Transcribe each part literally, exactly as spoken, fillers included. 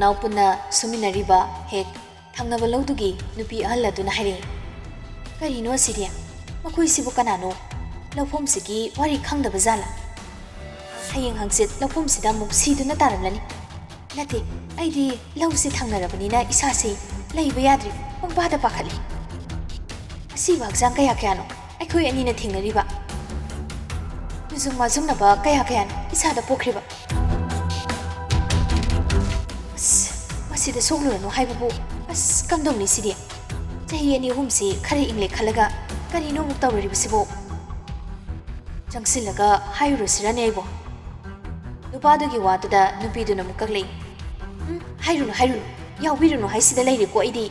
ꯅꯥꯎ ꯄꯨꯟꯅ ꯁꯨꯃꯤꯟꯅꯔꯤꯕ ꯍꯦꯛ ꯊꯪꯅꯕ ꯂꯧꯗꯨꯒꯤ ꯅꯨꯄꯤ ꯑꯍꯜ ꯑꯗꯨꯅ ꯍꯥꯏꯔꯛꯏ꯫ "ꯀꯔꯤꯅꯣ ꯑꯁꯤꯗꯤ? ꯃꯈꯣꯏꯁꯤꯕꯨ ꯀꯅꯥꯅꯣ? ꯂꯧꯐꯝꯁꯤꯒꯤ ꯋꯥꯔꯤ ꯈꯪꯗꯕ ꯖꯥꯠꯂꯥ? ꯍꯌꯦꯡ ꯍꯪꯆꯤꯠ ꯂꯧꯐꯝꯁꯤꯗ ꯑꯃꯨꯛ ꯁꯤꯗꯨꯅ ꯇꯥꯔꯝꯂꯅꯤ꯫ ꯅꯠꯇꯦ, ꯑꯩꯗꯤ ꯂꯧꯁꯤ ꯊꯪꯅꯔꯕꯅꯤꯅ ꯏꯁꯥꯁꯤ ꯂꯩꯕ ꯌꯥꯗ꯭ꯔꯦ, ꯄꯪꯄꯥꯗ ꯄꯥꯈꯠꯂꯤ꯫ ꯑꯁꯤꯕ ꯍꯛꯆꯥꯡ ꯀꯌꯥ ꯀꯌꯥꯅꯣ ꯑꯩꯈꯣꯏ ꯑꯅꯤꯅ ꯊꯦꯡꯅꯔꯤꯕ? ꯇꯨꯖꯨꯡ ꯃꯥꯖꯨꯡꯅꯕ ꯀꯌꯥ ꯀꯌꯥꯅꯣ ꯏꯁꯥꯗ ꯄꯣꯛꯈ꯭ꯔꯤꯕ? ꯑꯁ, ꯃꯁꯤꯗ ꯁꯣꯛꯂꯨꯔꯅꯨ ꯍꯥꯏꯕꯕꯨ, ꯑꯁ, ꯀꯝꯗꯧꯅꯤ ꯁꯤꯗꯤ? ꯆꯍꯤ ꯑꯅꯤ ꯑꯍꯨꯝꯁꯤ ꯈꯔ ꯏꯪꯂꯦ ꯈꯜꯂꯒ ꯀꯔꯤꯅꯣ ꯑꯃꯨꯛ ꯇꯧꯔꯨꯔꯤꯕꯁꯤꯕꯣ?" ꯆꯪꯁꯤꯜꯂꯒ ꯍꯥꯏꯔꯨꯔꯁꯤꯔꯅꯦ ꯑꯩꯕꯣ? ꯅꯨꯄꯥꯗꯨꯒꯤ ꯋꯥꯗꯨꯗ ꯅꯨꯄꯤꯗꯨꯅ ꯑꯃꯨꯛ ꯀꯛꯂꯛꯏ꯫ "ꯎꯝ, ꯍꯥꯏꯔꯨꯅꯨ, ꯍꯥꯏꯔꯨꯅꯨ, ꯌꯥꯎꯕꯤꯔꯨꯅꯨ ꯍꯥꯏꯁꯤꯗ ꯂꯩꯔꯦꯀꯣ ꯑꯩꯗꯤ꯫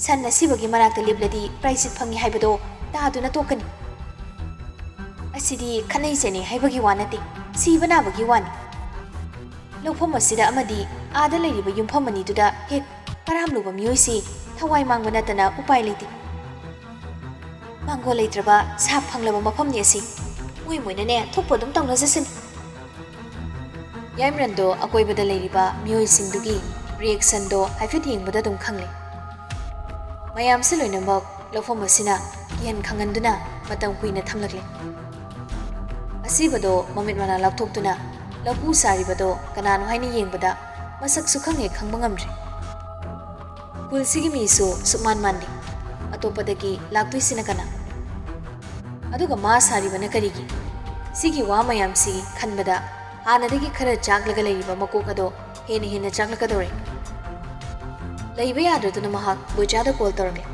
ꯁꯟ ꯑꯁꯤꯕꯒꯤ ꯃꯅꯥꯛꯇ ꯂꯦꯞꯂꯗꯤ ꯄ꯭ꯔꯥꯏꯖꯤꯠ ꯐꯪꯉꯤ ꯍꯥꯏꯕꯗꯣ ꯇꯥꯗꯨꯅ ꯇꯣꯛꯀꯅꯤ꯫ ꯑꯁꯤꯗꯤ ꯈꯠꯅꯩ ꯆꯩꯅꯩ ꯍꯥꯏꯕꯒꯤ ꯋꯥ ꯅꯠꯇꯦ, ꯁꯤꯕ ꯅꯥꯕꯒꯤ ꯋꯥꯅꯤ꯫ ꯂꯧꯐꯝ ꯑꯁꯤꯗ ꯑꯃꯗꯤ ꯑꯥꯗ ꯂꯩꯔꯤꯕ ꯌꯨꯝꯐꯝ ꯑꯅꯤꯗꯨꯗ ꯍꯦꯛ ꯀꯔꯥꯝꯂꯨꯕ ꯃꯤꯑꯣꯏꯁꯤ ꯊꯋꯥꯏ ꯃꯥꯡꯕ ꯅꯠꯇꯅ ꯎꯄꯥꯏ ꯂꯩꯇꯦ꯫ ꯃꯥꯡꯒꯣꯜ ꯂꯩꯇ꯭ꯔꯕ ꯁꯥ ꯐꯪꯂꯕ ꯃꯐꯝꯅꯤ ꯑꯁꯤ꯫ ꯃꯣꯏ ꯃꯣꯏꯅꯅꯦ ꯊꯣꯛꯄ ꯑꯗꯨꯝ ꯇꯧꯅꯖꯁꯅꯤ꯫" ꯌꯥꯏꯃꯔꯟꯗꯣ ꯑꯀꯣꯏꯕꯗ ꯂꯩꯔꯤꯕ ꯃꯤꯑꯣꯏꯁꯤꯡꯗꯨꯒꯤ ꯔꯤꯌꯦꯛꯁꯟꯗꯣ ꯍꯥꯏꯐꯦꯠ ꯌꯦꯡꯕꯗ ꯑꯗꯨꯝ ꯈꯪꯂꯦ꯫ ꯃꯌꯥꯝꯁꯦ ꯂꯣꯏꯅꯃꯛ ꯂꯧꯐꯝ ꯑꯁꯤꯅ ꯀꯤꯍꯟ ꯈꯪꯍꯟꯗꯨꯅ ꯃꯇꯝ ꯀꯨꯏꯅ ꯊꯝꯂꯛꯂꯦ꯫ ꯑꯁꯤꯕꯗꯣ ꯃꯃꯤꯠ ꯃꯅꯥ ꯂꯥꯎꯊꯣꯛꯇꯨꯅ ꯂꯧꯄꯨ ꯁꯥꯔꯤꯕꯗꯣ ꯀꯅꯥꯅꯣ ꯍꯥꯏꯅ ꯌꯦꯡꯕꯗ ꯃꯁꯛꯁꯨ ꯈꯪꯍꯦꯛ ꯈꯪꯕ ꯉꯝꯗ꯭ꯔꯦ꯫ ꯈꯨꯜꯁꯤꯒꯤ ꯃꯤꯁꯨ ꯁꯨꯛꯃꯥꯟ ꯃꯥꯟꯗꯦ꯫ ꯑꯇꯣꯞꯄꯗꯒꯤ ꯂꯥꯛꯇꯣꯏꯁꯤꯅ ꯀꯅꯥ? ꯑꯗꯨꯒ ꯃꯥ ꯁꯥꯔꯤꯕꯅ ꯀꯔꯤꯒꯤ? ꯁꯤꯒꯤ ꯋꯥ ꯃꯌꯥꯝꯁꯤ ꯈꯟꯕꯗ ꯍꯥꯟꯅꯗꯒꯤ ꯈꯔ ꯆꯥꯛꯂꯒ ꯂꯩꯔꯤꯕ ꯃꯀꯣꯛ ꯑꯗꯣ ꯍꯦꯟꯅ ꯍꯦꯟꯅ ꯆꯥꯛꯂꯛꯀꯗꯧꯔꯦ꯫ ꯂꯩꯕ ꯌꯥꯗꯗꯨꯅ ꯃꯍꯥꯛ ꯕꯣꯏꯆꯥꯗ ꯀꯣꯜ ꯇꯧꯔꯝꯃꯤ꯫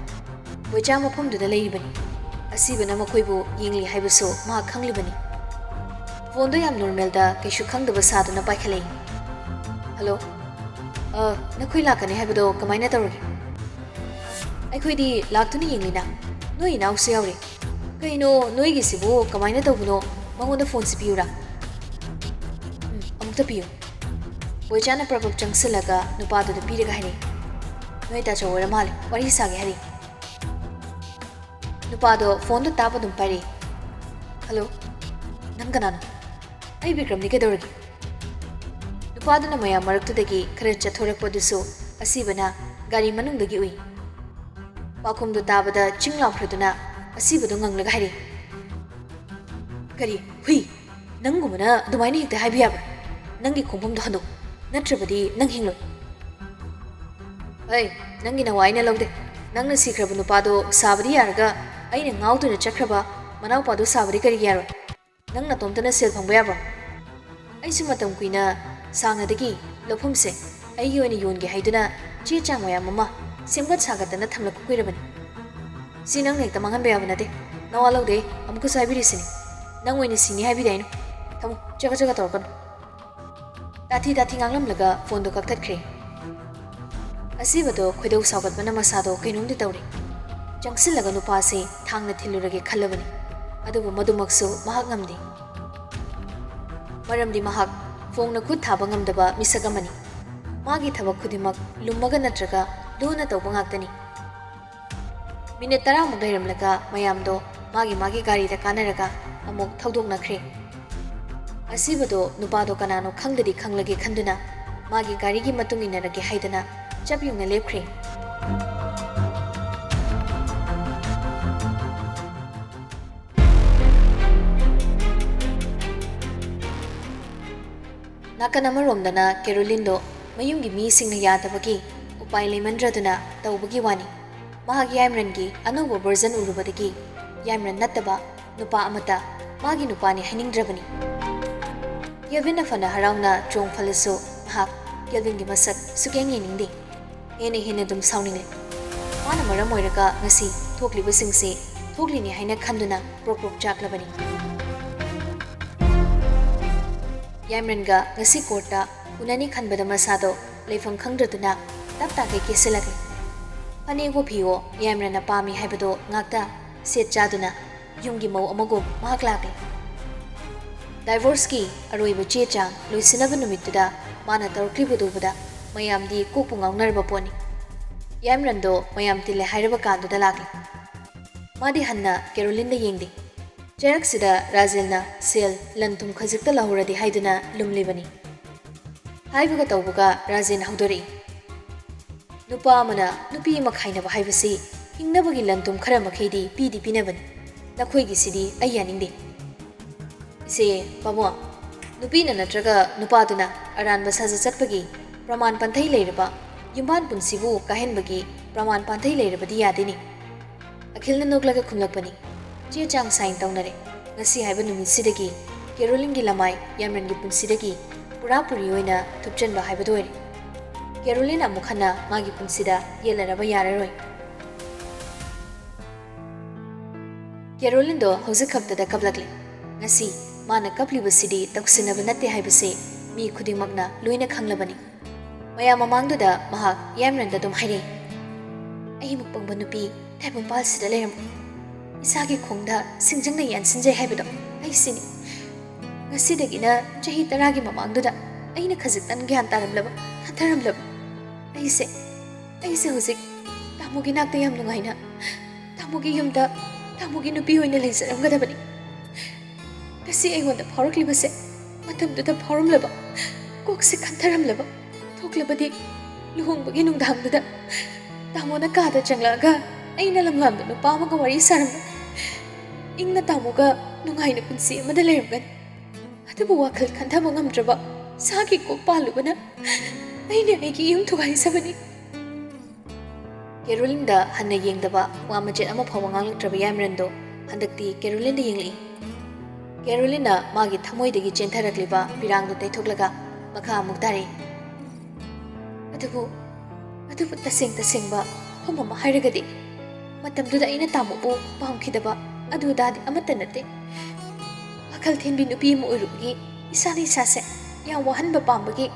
ꯕꯣꯏꯆꯥ ꯃꯐꯝꯗꯨꯗ ꯂꯩꯔꯤꯕꯅꯤ꯫ ꯑꯁꯤꯕꯅ ꯃꯈꯣꯏꯕꯨ ꯌꯦꯡꯂꯤ ꯍꯥꯏꯕꯁꯨ ꯃꯍꯥꯛ ꯈꯪꯂꯤꯕꯅꯤ꯫ ꯐꯣꯟꯗꯣ ꯌꯥꯝ ꯅꯣꯔꯃꯦꯜꯗ ꯀꯩꯁꯨ ꯈꯪꯗꯕ ꯁꯥꯗꯨꯅ ꯄꯥꯏꯈꯠꯂꯛꯏ꯫ "ꯍꯜꯂꯣ꯫ ꯑ, ꯅꯈꯣꯏ ꯂꯥꯛꯀꯅꯤ ꯍꯥꯏꯕꯗꯣ ꯀꯃꯥꯏꯅ ꯇꯧꯔꯒꯦ?" "ꯑꯩꯈꯣꯏꯗꯤ ꯂꯥꯛꯇꯨꯅ ꯌꯦꯡꯂꯤꯅ꯫ ꯅꯣꯏ ꯏꯅꯥꯎꯁꯨ ꯌꯥꯎꯔꯤ꯫ ꯀꯩꯅꯣ ꯅꯣꯏꯒꯤꯁꯤꯕꯨ ꯀꯃꯥꯏꯅ ꯇꯧꯕꯅꯣ? ꯃꯉꯣꯟꯗ ꯐꯣꯟꯁꯤ ꯄꯤꯌꯨꯔꯥ?" "ꯎꯝ, ꯑꯃꯨꯛꯇ ꯄꯤꯌꯨ꯫" ꯕꯣꯏꯆꯥꯅ ꯄ꯭ꯔꯞ ꯄ꯭ꯔꯞ ꯆꯪꯁꯤꯜꯂꯒ ꯅꯨꯄꯥꯗꯨꯗ ꯄꯤꯔꯒ ꯍꯥꯏꯔꯛꯏ꯫ "ꯅꯣꯏ ꯇꯥꯆꯧ ꯑꯣꯏꯔ ꯃꯥꯜꯂꯦ, ꯋꯥꯔꯤ ꯁꯥꯒꯦ ꯍꯥꯏꯔꯤ꯫" ꯅꯨꯄꯥꯗꯣ ꯐꯣꯟꯗꯣ ꯇꯥꯞ ꯑꯗꯨꯝ ꯄꯥꯏꯔꯛꯏ꯫ "ꯍꯜꯂꯣ, ꯅꯪ ꯀꯅꯥꯅꯣ?" "ꯑꯩ ꯕꯤꯀ꯭ꯔꯝꯅꯤ, ꯀꯩꯗꯧꯔꯒꯦ?" ꯅꯨꯄꯥ ꯅꯨꯄꯥꯗꯨꯅ ꯃꯌꯥꯝ ꯃꯔꯛꯇꯨꯗꯒꯤ ꯈꯔ ꯆꯠꯊꯣꯔꯛꯄꯗꯨꯁꯨ ꯑꯁꯤꯕꯅ ꯒꯥꯔꯤ ꯃꯅꯨꯡꯗꯒꯤ ꯎꯏ꯫ ꯄꯥꯎꯈꯨꯝꯗꯨ ꯇꯥꯕꯗ ꯆꯤꯡ ꯂꯥꯎꯈ꯭ꯔꯗꯨꯅ ꯑꯁꯤꯕꯗꯨ ꯉꯪꯂꯒ ꯍꯥꯏꯔꯛꯏ, "ꯀꯔꯤ? ꯍꯨꯏ! ꯅꯪꯒꯨꯝꯕꯅ ꯑꯗꯨꯃꯥꯏꯅ ꯍꯦꯛꯇ ꯍꯥꯏꯕ ꯌꯥꯕ꯭ꯔꯥ? ꯅꯪꯒꯤ ꯈꯣꯡꯐꯝꯗꯣ ꯍꯟꯗꯣꯛ, ꯅꯠꯇ꯭ꯔꯕꯗꯤ ꯅꯪ ꯍꯤꯡꯂꯣꯏ꯫ ꯑꯩ, ꯅꯪꯒꯤ ꯅꯋꯥ ꯑꯩꯅ ꯂꯧꯗꯦ꯫ ꯅꯪꯅ ꯁꯤꯈ꯭ꯔꯕ ꯅꯨꯄꯥꯗꯣ ꯁꯥꯕꯗꯤ ꯌꯥꯔꯒ ꯑꯩꯅ ꯉꯥꯎꯗꯨꯅ ꯆꯠꯈ꯭ꯔꯕ ꯃꯅꯥꯎꯄꯥꯗꯣ ꯁꯥꯕꯗꯤ ꯀꯔꯤꯒꯤ ꯌꯥꯔꯣꯏ? ꯅꯪ ꯅꯇꯣꯝꯇꯅ ꯁꯦꯜ ꯐꯪꯕ ꯌꯥꯕ꯭ꯔꯣ? ꯑꯩꯁꯨ ꯃꯇꯝ ꯀꯨꯏꯅ ꯁꯥꯡꯅꯗꯒꯤ ꯂꯧꯐꯝꯁꯦ ꯑꯩꯒꯤ ꯑꯣꯏꯅ ꯌꯣꯟꯒꯦ ꯍꯥꯏꯗꯨꯅ ꯆꯦ ꯆꯥꯡ ꯃꯌꯥꯝ ꯑꯃ ꯁꯦꯝꯒꯠ ꯁꯥꯒꯠꯇꯅ ꯊꯝꯂꯛꯄ ꯀꯨꯏꯔꯕꯅꯤ꯫ ꯁꯤ ꯅꯪꯅ ꯍꯦꯛꯇ ꯃꯥꯡꯍꯟꯕ ꯌꯥꯕ ꯅꯠꯇꯦ꯫ ꯅꯋꯥ ꯂꯧꯗꯦ, ꯑꯃꯨꯛꯀꯁꯨ ꯍꯥꯏꯕꯤꯔꯤꯁꯤꯅꯤ꯫ ꯅꯪ ꯑꯣꯏꯅ ꯁꯤꯅꯤ ꯍꯥꯏꯕꯤꯗꯥꯏꯅꯣ? ꯊꯝꯃꯣ, ꯆꯒꯠ ꯆꯒꯠ ꯇꯧꯔꯛꯀꯅꯨ꯫" ꯇꯥꯊꯤ ꯇꯥꯊꯤ ꯉꯥꯡꯂꯝꯂꯒ ꯐꯣꯟꯗꯣ ꯀꯛꯊꯠꯈ꯭ꯔꯦ꯫ ꯑꯁꯤꯕꯗꯣ ꯈꯣꯏꯗꯧ ꯁꯥꯎꯒꯠꯄꯅ ꯃꯁꯥꯗꯣ ꯀꯩꯅꯣꯝꯗꯤ ꯇꯧꯔꯦ꯫ ꯆꯪꯁꯤꯜꯂꯒ ꯅꯨꯄꯥꯁꯤ ꯊꯥꯡꯅ ꯊꯤꯜꯂꯨꯔꯒꯦ ꯈꯜꯂꯕꯅꯤ, ꯑꯗꯨꯕꯨ ꯃꯗꯨꯃꯛꯁꯨ ꯃꯍꯥꯛ ꯉꯝꯗꯦ꯫ ꯃꯔꯝꯗꯤ ꯃꯍꯥꯛ ꯐꯣꯡꯅ ꯈꯨꯠ ꯊꯥꯕ ꯉꯝꯗꯕ ꯃꯤꯁꯛ ꯑꯃꯅꯤ꯫ ꯃꯥꯒꯤ ꯊꯕꯛ ꯈꯨꯗꯤꯡꯃꯛ ꯂꯨꯝꯃꯒ ꯅꯠꯇ꯭ꯔꯒ ꯂꯨꯅ ꯇꯧꯕ ꯉꯥꯛꯇꯅꯤ꯫ ꯃꯤꯅꯤꯠ ꯇꯔꯥꯃꯨꯛ ꯂꯩꯔꯝꯂꯒ ꯃꯌꯥꯝꯗꯣ ꯃꯥꯒꯤ ꯃꯥꯒꯤ ꯒꯥꯔꯤꯗ ꯀꯥꯅꯔꯒ ꯑꯃꯨꯛ ꯊꯧꯗꯣꯛꯅꯈ꯭ꯔꯦ꯫ ꯑꯁꯤꯕꯗꯣ ꯅꯨꯄꯥꯗꯣ ꯀꯅꯥꯅꯣ ꯈꯪꯗꯗꯤ ꯈꯪꯂꯒꯦ ꯈꯟꯗꯨꯅ ꯃꯥꯒꯤ ꯒꯥꯔꯤꯒꯤ ꯃꯇꯨꯡ ꯏꯟꯅꯔꯒꯦ ꯍꯥꯏꯗꯅ ꯆꯞ ꯌꯨꯡꯅ ꯂꯦꯞꯈ꯭ꯔꯦ꯫ ꯅꯥꯀꯟ ꯑꯃꯔꯣꯝꯗꯅ ꯀꯦꯔꯣꯂꯤꯟꯗꯣ ꯃꯌꯨꯝꯒꯤ ꯃꯤꯁꯤꯡꯅ ꯌꯥꯗꯕꯒꯤ ꯎꯄꯥꯏ ꯂꯩꯃꯟꯗ꯭ꯔꯗꯨꯅ ꯇꯧꯕꯒꯤ ꯋꯥꯅꯤ꯫ ꯃꯍꯥꯛ ꯌꯥꯏꯃꯔꯟꯒꯤ ꯑꯅꯧꯕ version ꯎꯔꯨꯕꯗꯒꯤ ꯌꯥꯏꯃꯔꯟ ꯅꯠꯇꯕ ꯅꯨꯄꯥ ꯑꯃꯠꯇ ꯃꯥꯒꯤ ꯅꯨꯄꯥꯅꯤ ꯍꯥꯏꯅꯤꯡꯗ꯭ꯔꯕꯅꯤ꯫ ꯀꯦꯜꯚꯤꯟꯅ ꯐꯅ ꯍꯔꯥꯎꯅ ꯆꯣꯡ ꯐꯜꯂꯁꯨ ꯃꯍꯥꯛ ꯀꯦꯜꯚꯤꯟꯒꯤ ꯃꯁꯛ ꯁꯨꯛꯌꯦꯡ ꯌꯦꯡꯅꯤꯡꯗꯦ꯫ ꯍꯦꯟꯅ ꯍꯦꯟꯅ ꯑꯗꯨꯝ ꯁꯥꯎꯅꯤꯡꯂꯦ꯫ ꯃꯥꯅ ꯃꯔꯝ ꯑꯣꯏꯔꯒ ꯉꯁꯤ ꯊꯣꯛꯂꯤꯕꯁꯤꯡꯁꯤ ꯊꯣꯛꯂꯤꯅꯤ ꯍꯥꯏꯅ ꯈꯟꯗꯨꯅ ꯄ꯭ꯔꯣꯛ ꯄ꯭ꯔꯣꯛ ꯆꯥꯛꯂꯕꯅꯤ꯫ ꯌꯥꯏꯃꯔꯟꯒ ꯉꯁꯤ ꯀꯣꯔꯠꯇ ꯎꯅꯅꯤ ꯈꯟꯕꯗ ꯃꯁꯥꯗꯣ ꯂꯩꯐꯝ ꯈꯪꯗ꯭ꯔꯗꯨꯅ ꯇꯞ ꯇꯥꯈꯩ ꯀꯦꯁꯤꯜꯂꯒꯦ꯫ ꯐꯅꯦꯛꯋꯣ ꯐꯤꯋꯣ ꯌꯥꯏꯃꯔꯟꯅ ꯄꯥꯝꯃꯤ ꯍꯥꯏꯕꯗꯣ ꯉꯥꯛꯇ ꯁꯦꯠ ꯆꯥꯗꯨꯅ ꯌꯨꯝꯒꯤ ꯃꯧ ꯑꯃꯒꯨꯝ ꯃꯍꯥꯛ ꯂꯥꯛꯂꯦ꯫ ꯗꯥꯏꯚꯣꯔꯁꯀꯤ ꯑꯔꯣꯏꯕ ꯆꯦ ꯆꯥꯡ ꯂꯣꯏꯁꯤꯟꯅꯕ ꯅꯨꯃꯤꯠꯇꯨꯗ ꯃꯥꯅ ꯇꯧꯔꯛꯂꯤꯕꯗꯨ ꯎꯕꯗ ꯃꯌꯥꯝꯗꯤ ꯀꯣꯛꯄꯨ ꯉꯥꯎꯅꯔꯕ ꯄꯣꯠꯅꯤ꯫ ꯌꯥꯏꯃꯔꯟꯗꯣ ꯃꯌꯥꯝ ꯇꯤꯜꯂꯦ ꯍꯥꯏꯔꯕ ꯀꯥꯟꯗꯨꯗ ꯂꯥꯛꯂꯦ꯫ ꯃꯥꯗꯤ ꯍꯟꯅ ꯀꯦꯔꯣꯂꯤꯟꯗ ꯌꯦꯡꯗꯦ꯫ ꯆꯩꯔꯛꯁꯤꯗ ꯔꯥꯖꯦꯜꯅ ꯁꯦꯜ, ꯂꯟ ꯊꯨꯝ ꯈꯖꯤꯛꯇ ꯂꯧꯍꯧꯔꯗꯤ ꯍꯥꯏꯗꯨꯅ ꯂꯨꯝꯂꯤꯕꯅꯤ꯫ ꯍꯥꯏꯕꯒ ꯇꯧꯕꯒ ꯔꯥꯖꯦꯟ ꯍꯧꯗꯣꯔꯛꯏ꯫ ꯅꯨꯄꯥ ꯑꯃꯅ ꯅꯨꯄꯤ ꯑꯃ ꯈꯥꯏꯅꯕ ꯍꯥꯏꯕꯁꯤ ꯍꯤꯡꯅꯕꯒꯤ ꯂꯟ ꯊꯨꯝ ꯈꯔ ꯃꯈꯩꯗꯤ ꯄꯤꯗꯤ ꯄꯤꯅꯕꯅꯤ꯫ ꯅꯈꯣꯏꯒꯤꯁꯤꯗꯤ ꯑꯩ ꯌꯥꯅꯤꯡꯗꯦ꯫ ꯏꯆꯦ, ꯄꯥꯕꯨꯡ, ꯅꯨꯄꯤꯅ ꯅꯠꯇ꯭ꯔꯒ ꯅꯨꯄꯥꯗꯨꯅ ꯑꯔꯥꯟꯕ ꯁꯥꯖꯠ ꯆꯠꯄꯒꯤ ꯄ꯭ꯔꯃꯥꯟ ꯄꯥꯟꯊꯩ ꯂꯩꯔꯕ, ꯌꯨꯝꯕꯥꯟ ꯄꯨꯟꯁꯤꯕꯨ ꯀꯥꯏꯍꯟꯕꯒꯤ ꯄ꯭ꯔꯃꯥꯟ ꯄꯥꯟꯊꯩ ꯂꯩꯔꯕꯗꯤ ꯌꯥꯗꯦꯅꯦ꯫ ꯑꯈꯤꯜꯅ ꯅꯣꯛꯂꯒ ꯈꯨꯝꯂꯛꯄꯅꯤ꯫ ꯆꯦ ꯆꯥꯡ ꯁꯥꯏꯟ ꯇꯧꯅꯔꯦ꯫ ꯉꯁꯤ ꯍꯥꯏꯕ ꯅꯨꯃꯤꯠꯁꯤꯗꯒꯤ ꯀꯦꯔꯣꯂꯤꯟꯒꯤ ꯂꯃꯥꯏ ꯌꯥꯝꯔꯟꯒꯤ ꯄꯨꯟꯁꯤꯗꯒꯤ ꯄꯨꯔꯥ ꯄꯨꯔꯤ ꯑꯣꯏꯅ ꯊꯨꯞꯆꯟꯕ ꯍꯥꯏꯕꯗꯨ ꯑꯣꯏꯔꯦ꯫ ꯀꯦꯔꯣꯂꯤꯟ ꯑꯃꯨꯛ ꯍꯟꯅ ꯃꯥꯒꯤ ꯄꯨꯟꯁꯤꯗ ꯌꯦꯠꯂꯔꯕ ꯌꯥꯔꯔꯣꯏ꯫ ꯀꯦꯔꯣꯂꯤꯟꯗꯣ ꯍꯧꯖꯤꯛ ꯈꯛꯇꯗ ꯀꯞꯂꯛꯂꯦ꯫ ꯉꯁꯤ ꯃꯥꯅ ꯀꯞꯂꯤꯕꯁꯤꯗꯤ ꯇꯧꯁꯤꯟꯅꯕ ꯅꯠꯇꯦ ꯍꯥꯏꯕꯁꯤ ꯃꯤ ꯈꯨꯗꯤꯡꯃꯛꯅ ꯂꯣꯏꯅ ꯈꯪꯂꯕꯅꯤ꯫ ꯃꯌꯥꯝ ꯃꯃꯥꯡꯗꯨꯗ ꯃꯍꯥꯛ ꯌꯥꯝꯔꯟꯗ ꯑꯗꯨꯝ ꯍꯥꯏꯔꯛꯏ, "ꯑꯩ ꯃꯨꯛꯄꯪꯕ ꯅꯨꯄꯤ ꯇꯥꯏꯕꯪꯄꯥꯜꯁꯤꯗ ꯂꯩꯔꯝꯃꯣꯏ꯫ ꯏꯁꯥꯒꯤ ꯈꯣꯡꯗ ꯁꯤꯡꯖꯪꯅ ꯌꯥꯟꯁꯤꯟꯖꯩ ꯍꯥꯏꯕꯗꯣ ꯑꯩꯁꯤꯅꯤ꯫ ꯉꯁꯤꯗꯒꯤꯅ ꯆꯍꯤ ꯇꯔꯥꯒꯤ ꯃꯃꯥꯡꯗꯨꯗ ꯑꯩꯅ ꯈꯖꯤꯛꯇꯪ ꯒ꯭ꯌꯥꯟ ꯇꯥꯔꯝꯂꯕ, ꯈꯟꯊꯔꯝꯂꯕ ꯑꯩꯁꯦ, ꯑꯩꯁꯦ ꯍꯧꯖꯤꯛ ꯇꯥꯃꯣꯒꯤ ꯅꯥꯛꯇ ꯌꯥꯝ ꯅꯨꯡꯉꯥꯏꯅ ꯇꯥꯃꯣꯒꯤ ꯌꯨꯝꯗ ꯇꯥꯃꯣꯒꯤ ꯅꯨꯄꯤ ꯑꯣꯏꯅ ꯂꯩꯖꯔꯝꯒꯗꯕꯅꯤ꯫ ꯉꯁꯤ ꯑꯩꯉꯣꯟꯗ ꯐꯥꯎꯔꯛꯂꯤꯕꯁꯦ ꯃꯇꯝꯗꯨꯗ ꯐꯥꯎꯔꯝꯂꯕ, ꯀꯣꯛꯁꯦ ꯈꯟꯊꯔꯝꯂꯕ, ꯊꯣꯛꯂꯕꯗꯤ ꯂꯨꯍꯣꯡꯕꯒꯤ ꯅꯨꯡꯗꯥꯡꯗꯨꯗ ꯇꯥꯃꯣꯅ ꯀꯥꯗ ꯆꯪꯂꯛꯑꯒ ꯑꯩꯅ ꯂꯝꯂꯥꯟꯕ ꯅꯨꯄꯥ ꯑꯃꯒ ꯋꯥꯔꯤ ꯁꯥꯔꯝꯕ, ꯏꯪꯅ ꯇꯥꯃꯣꯒ ꯅꯨꯡꯉꯥꯏꯅ ꯄꯨꯟꯁꯤ ꯑꯃꯗ ꯂꯩꯔꯝꯒꯅꯤ꯫ ꯑꯗꯨꯕꯨ ꯋꯥꯈꯜ ꯈꯟꯊꯕ ꯉꯝꯗ꯭ꯔꯕ ꯁꯥꯒꯤ ꯀꯣꯛ ꯄꯥꯜꯂꯨꯕꯅ ꯑꯩꯅ ꯑꯩꯒꯤ ꯌꯨꯝ ꯊꯨꯒꯥꯏꯖꯕꯅꯤ꯫" ꯀꯦꯔꯣꯂꯤꯟꯗ ꯍꯟꯅ ꯌꯦꯡꯗꯕ, ꯋꯥ ꯃꯆꯦꯠ ꯑꯃ ꯐꯥꯎꯕ ꯉꯥꯡꯂꯛꯇ꯭ꯔꯕ ꯌꯥꯏꯃꯔꯟꯗꯣ ꯍꯟꯗꯛꯇꯤ ꯀꯦꯔꯣꯂꯤꯟꯗ ꯌꯦꯡꯂꯛꯏ꯫ ꯀꯦꯔꯣꯂꯤꯟꯅ ꯃꯥꯒꯤ ꯊꯃꯣꯏꯗꯒꯤ ꯆꯦꯟꯊꯔꯛꯂꯤꯕ ꯄꯤꯔꯥꯡꯗꯨ ꯇꯩꯊꯣꯛꯂꯒ ꯃꯈꯥ ꯑꯃꯨꯛ ꯇꯥꯔꯛꯏ꯫ "ꯑꯗꯨꯕꯨ, ꯑꯗꯨꯕꯨ ꯇꯁꯦꯡ ꯇꯁꯦꯡꯕ ꯋꯥꯐꯝ ꯑꯃ ꯍꯥꯏꯔꯒꯗꯤ, ꯃꯇꯝꯗꯨꯗ ꯑꯩꯅ ꯇꯥꯃꯣꯕꯨ ꯄꯥꯝꯈꯤꯗꯕ ꯑꯗꯨ ꯑꯗꯥꯗꯤ ꯑꯃꯠꯇ ꯅꯠꯇꯦ꯫ ꯋꯥꯈꯜ ꯊꯤꯟꯕꯤ ꯅꯨꯄꯤ ꯑꯃ ꯑꯣꯏꯔꯨꯕꯒꯤ ꯏꯁꯥꯅ ꯏꯁꯥꯁꯦ ꯌꯥꯝ ꯋꯥꯍꯟꯕ ꯄꯥꯝꯕꯒꯤ